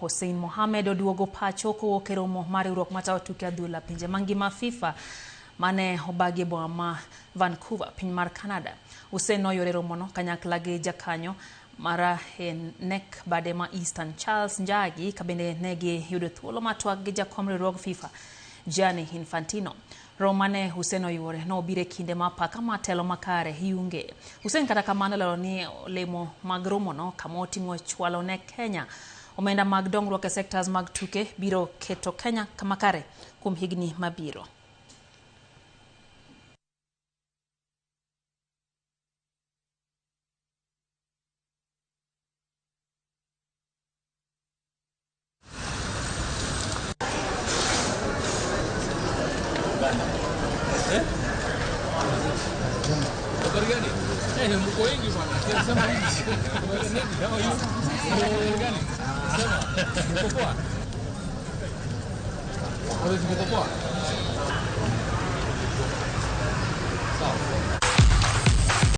Hussein Mohamed oduogo pacho kowuok e romo mar riwruok matayo tuke adhula pinje mangima FIFA mane obagi e boma ma Vancouver, piny mar Canada. Hussein noyuore e romono kanyakla gi jakanyo mar NEC bade ma Eastern Charles Njagi kabende negi yudo thuolo mar twak gi jakom riwruog FIFA Gianni Infantino. Romo mane Hussein oyuore nobiro e kinde ma apaka mar telo makare yunge. Hussein kata kamano olero ni olemo mag romono kama oting'o chwalo ne Kenya omenda mag dongruok e sectors mag tuke biro keto Kenya kama kare kuom higni mabiro. Habari gani? Mko wengi bwana. Sema hivi. How are you? Habari gani? Sema. Mko poa? Mko poa?